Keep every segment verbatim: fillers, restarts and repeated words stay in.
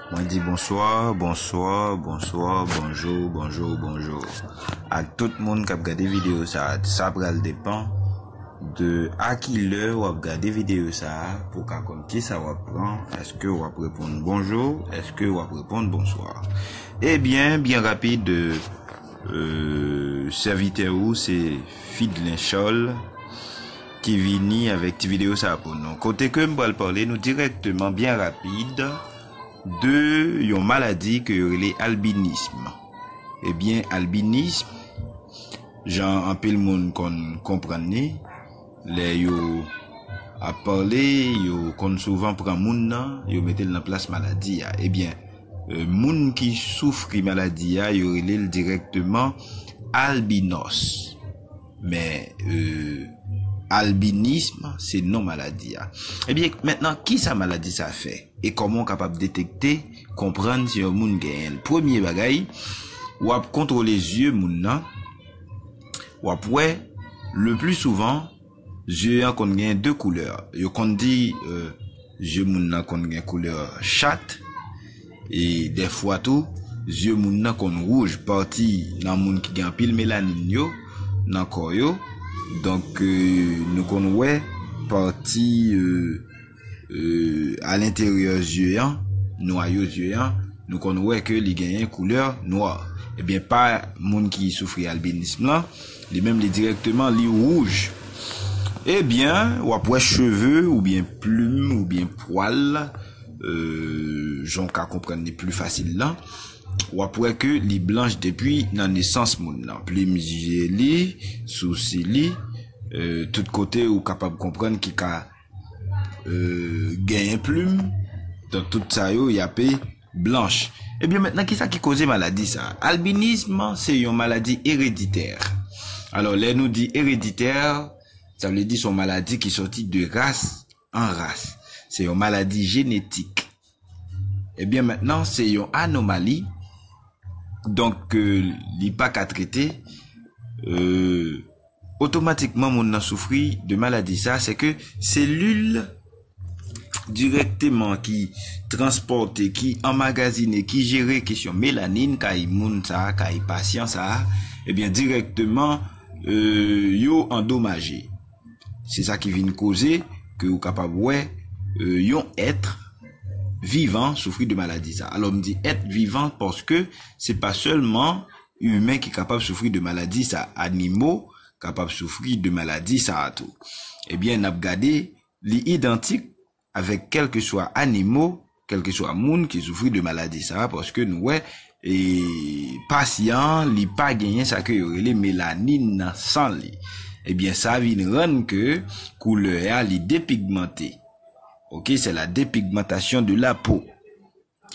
Mwen di bonswa, bonswa, bonswa, bonjou, bonjou, bonjou. Ak tout moun k ap gade videyo sa a, sa pral depan de a ki lè w ap gade videyo sa a pou w ka konn kisa w ap pran. Èske w ap reponn bonjou? Èske w ap reponn bonswa? Ebyen, byen rapid, euh, sèvitè ou se Fidlen Charles ki vini avèk ti videyo sa a pou nou. Kote ke m pral pale nou dirèkteman, byen rapid, de yon maladi ke yo rele albinism. Ebyen, albinism, jan anpil moun konn konprann li, lè yo ap pale, yo konn souvan pran moun nan, yo mete l nan plas maladi a. Ebyen, euh, moun ki soufri maladi a, yo rele l dirèkteman albinos. Men, euh, albinism, se non maladi a. Ebyen, mentnan, kisa maladi sa fè? E kòman w kapab detekte, konprann si yon moun genyen l? Premye bagay, w ap kontwole zye moun nan. W ap wè, le pli souvan, zye an konn gen de koulè. Yo konn di, euh, zye moun nan konn gen koulè chat. E dèfwa tou, zye moun nan konn wouj. Pati nan moun ki gen anpil melanin yo nan kò yo. Donk, euh, nou konn wè pati, euh, euh, alenteryè zye an, nwayo zye an, nou konn wè ke li genyen koulè nwa. Ebyen, pa moun ki soufri albinism lan, li menm li dirèkteman, li wouj. Ebyen, w ap wè cheve oubyen plim oubyen pwal, euh, jan w ka konprann li pli fasil lan, w ap wè ke li blanch depi nan nesans moun nan. Plim zye li, sousi li, euh, tout kote ou kapab konprann ki ka, euh, genyen plim. Donk, tout sa yo, y ape blanch. Ebyen, mentnan, kisa ki koze maladi sa? Albinism, se yon maladi ereditè. Alò, lè nou di ereditè, sa vle di se yon maladi ki soti de ras an ras. Se yon maladi jenetik. Ebyen, mentnan, se yon anomali. Donk, euh, li pa ka trete. Euh, otomatikman, moun nan soufri de maladi sa, se ke selil dirèkteman ki transpòte, ki anmagazine, ki jere kesyon melanin kay moun sa, kay pasyan sa, ebyen, dirèkteman, euh, yo andomaje. Se sa ki vin koze ke ou kapab wè, euh, yon èt vivan soufri de maladi sa. Alò, m di èt vivan paske se pa sèlman imen ki kapab soufri de maladi sa. Animo kapab soufri de maladi sa a tou. Ebyen, n ap gade, li idantik avèk kèlkeswa animo, kèlkeswa moun ki soufri de maladi sa a, paske nou wè, e, pasyan an, li pa genyen sa ke yo rele melanin nan san li. Ebyen, sa vin rann ke koulè a, li depigmante. Ok, c'est la dépigmentation de la peau.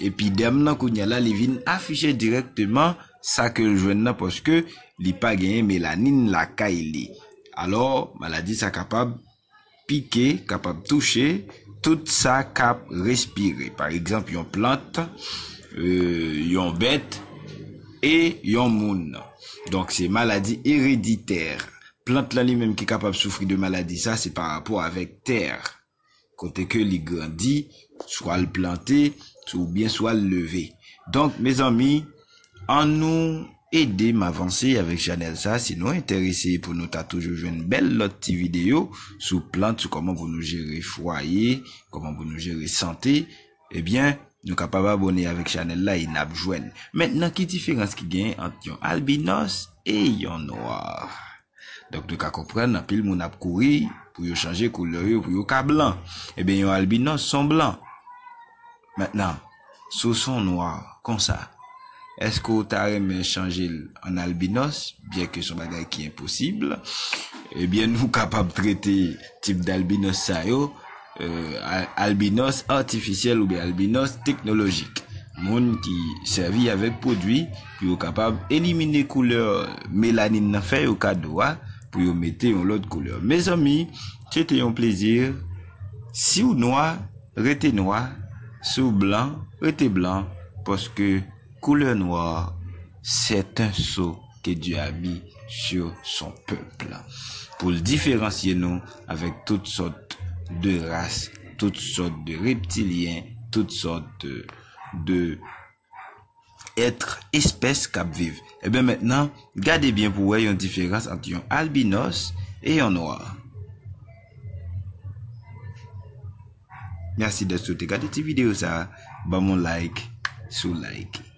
Epidèm nan, kounye a la, li vin afiche dirèkteman sa ke l jwenn nan, paske li pa genyen melanin lakay li. Alò, maladi sa kapab pike, kapab touche tout sa k ap respire. Pa egzanp, yon plant, euh, yon bèt e yon moun. Donk, se maladi ereditè. Plant lan li menm ki kapab soufri de maladi sa, se pa rapò avèk tè. Kote ke li grandi, swa l plante, oubyen swa l leve. Donk, mezanmi, ann nou ede m avanse avèk chanèl sa. Si nou enterese pou nou ta toujou jwenn bèl lòt ti videyo sou plant, sou kòman pou nou jere fwaye, kòman pou nou jere sante, ebyen, nou kapab abòne avèk chanèl la e n ap jwenn. Mentnan, ki diferans ki genyen ant yon albinos e yon nwa? Donk, nou ka konprann, anpil moun ap kouri pou yo chanje koulè yo, pou yo ka blan. Ebyen, yon albinos se yon blan. Mentnan, si w se yon nwa konsa, èske w ta renmen chanje l an albinos, byen ke se yon bagay ki enposib? Ebyen, nou kapab trete tip dalbinos sa yo, euh, a-, albinos atifisyèl oubyen albinos teknolojik. Moun ki sèvi avèk pwodui pou yo kapab elimine koulè melanin nan, fè yo kado a, pou yo mete yon lòt koulè. Mezanmi, se te yon plezi. Si w nwa, rete nwa. Si w blan, rete blan. Paske couleur noire, c'est un sceau que Dieu a mis sur son peuple. Pou l diferansye nou avèk tout sòt de ras, tout sòt de reptilyen, tout sòt de de èt, espès k ap viv. Ebyen mentnan, gade byen pou wè yon diferans ant yon albinos e yon nwa. Mèsi dèske w te gade ti videyo sa a. Ban m yon like si w like.